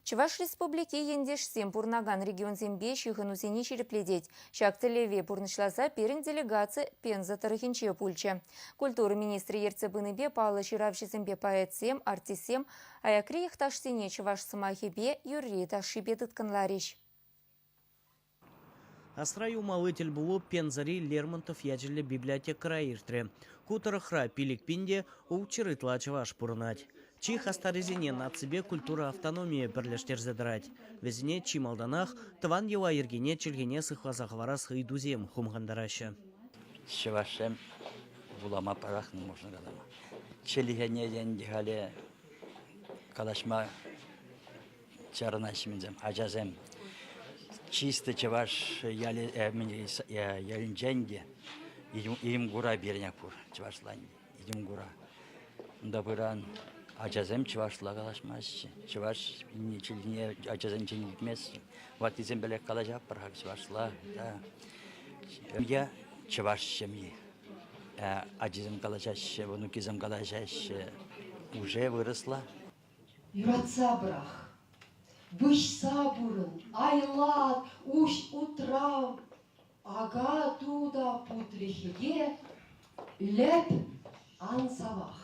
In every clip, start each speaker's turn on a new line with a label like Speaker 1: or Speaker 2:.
Speaker 1: Чӑваш Республики ентешсем пурӑнакан регионсемпе ҫыхӑнусене ҫирӗплетет. Ҫак тӗллеве пурнӑҫласа пирӗн делегаци Пенза тӑрӑхӗнче пулчӗ. Культура министрӗ ертсе пынипе паллӑ ҫыравҫӑсемпе поэтсем, артистсем аякри йӑхташсене чӑваш сӑмахӗпе, юрри-ташшипе тыткӑнларӗҫ.
Speaker 2: Асра юлмалли тӗлпулу Пензӑри Лермонтов ячӗллӗ библиотекӑра иртрӗ. Ку тӑрӑхра 5000 те ултҫӗр ытла чӑваш пурӑнать. Чи хастаррисене наципе культура автономийӗ пӗрлештерсе тӑрать. Вӗсене чи малтанах тӑван йӑла-йӗркене чӗлхене сыхласа хӑварас ыйтусем хумхантараҫҫӗ.
Speaker 3: Чӑвашсем вулама пӑрахнӑ, можно калама. Чӗлхене ӗнтӗ халӗ калаҫма чарӑнаҫҫӗ ачасем. Чисто чӑваш ялӗ, ялӗнчен те Иримкура пирӗн пур, чӑвашла Иримкура. Унта пыран ачасем чӑвашла калаҫмаҫҫӗ. Чӑваш чӗлхине ачасенчен илтмест. Ваттисем пӗлех калаҫатпӑр-ха чӑвашла. Да. Я чӑваш ҫемйи. Ачисем калаҫаҫҫӗ, внукисем калаҫаҫҫӗ. Уже вырӑсла.
Speaker 4: Юратса пӑрах, выҫса пурӑн, айлат, уҫ утрав, ака ту та путрӗ хӗве, лӗп ан савах.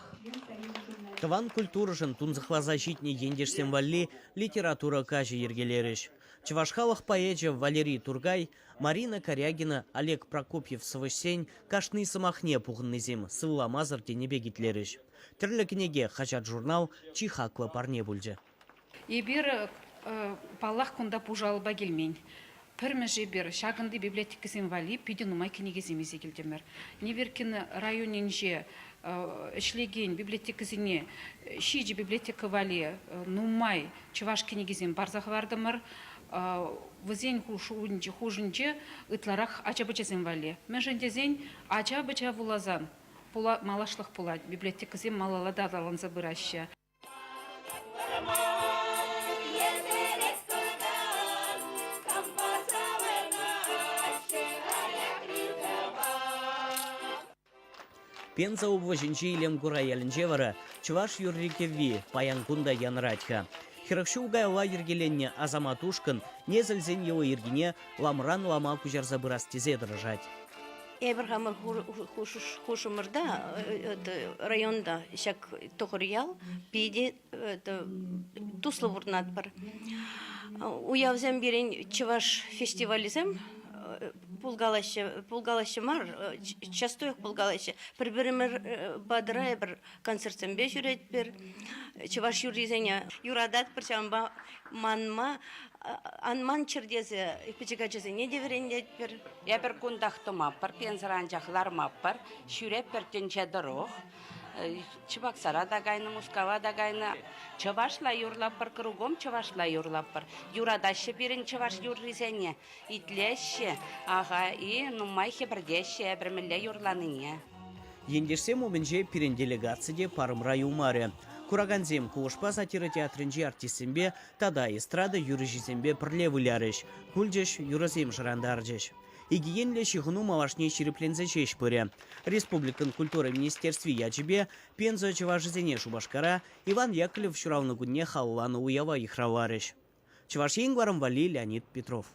Speaker 2: Тӑван культурӑшӑн тунсӑхласа ҫитнӗ ентешсем валли литература каҫӗ йӗркелерӗҫ. Чӑваш халӑх поэчӗ Валерий Туркай, Марина Карягина, Олег Прокопьев сӑвӑҫсен кашни сӑмахне пухӑннисем сывламасӑр тенӗ пек итлерӗҫ. Тӗрлӗ кӗнеке, хаҫат-журнал чи хаклӑ парне пулчӗ.
Speaker 5: Эпир, паллах, кунта пушӑ алӑпа килмен. Пӗрмӗш эпир ҫакӑнти библиотекӑсем валли питӗ нумай кӗнекесем илсе килтӗмӗр. Неверкин районӗнче ӗҫлекен библиотекӑсене ҫичӗ библиотека валли нумай чӑваш кӗнекисем парса хӑвартӑмӑр. Вӗсен хушшинче ытларах ача-пӑчасем валли. Мӗншӗн тесен ача-пӑча вуласан малашлӑх пулать, библиотекӑсем малалла та аталанса пыраҫҫӗ.
Speaker 2: Пенза облаҫӗнчи Илемкура ялӗнче вара чӑваш юрри-кӗвви паян кун та янӑрать-ха. 40 ҫул каялла йӗркеленнӗ Асамат ушкӑн несӗлсен йӑли-йӗркине ламран лама куҫарса пырас тесе тӑрӑшать.
Speaker 6: Эпир хамӑр хушӑмӑрта районта ҫак Тӑхӑрьял питӗ туслӑ пурӑнатпӑр. Уявсем пирӗн чӑваш фестивалӗсем пулкалаҫҫӗ, пулкалаҫҫӗ мар, частоях пулкалаҫҫӗ. Пӗр-пӗрӗмӗр патӑра эпир концертсемпе ҫӳретпӗр, чӑваш юррисене юрататпӑр, ҫавӑнпа манма ан манччӑр тесе пӗчӗк ачасене те вӗрентетпӗр.
Speaker 7: Эпир кунтах тӑмаппӑр, пенсӑр анчах лармаппӑр, ҫӳретпӗр тӗнче тӑрӑх. Чебоксара та кайнӑ, Мускава та кайнӑ. Чӑвашла юрлатпӑр, кругом чӑвашла юрлатпӑр. Юратаҫҫӗ пирӗн чӑваш юррисене, итлеҫҫӗ, аха, и нумай хӗпӗртеҫҫӗ эпир мӗнле юрланине.
Speaker 2: Ентешсем умӗнче пирӗн делегаци те парӑмра юлмарӗ. Куракансем кулӑшпа сатира театрӗнчи артистсемпе тата эстрада юрӑҫисемпе пӗрле вылярӗҫ, кулчӗҫ, юрӑсем шӑрантарчӗҫ. Икӗ енлӗ ҫыхӑну малашне ҫирӗпленсе ҫеҫ пырӗ. Республикӑн культура министерстви ячӗпе Пенза чӑвашӗсене Шупашкара Иван Яковлев ҫуралнӑ кунне халалланӑ уява йыхравларӗҫ. Чӑваш Ен кӑларӑм валли Леонид Петров.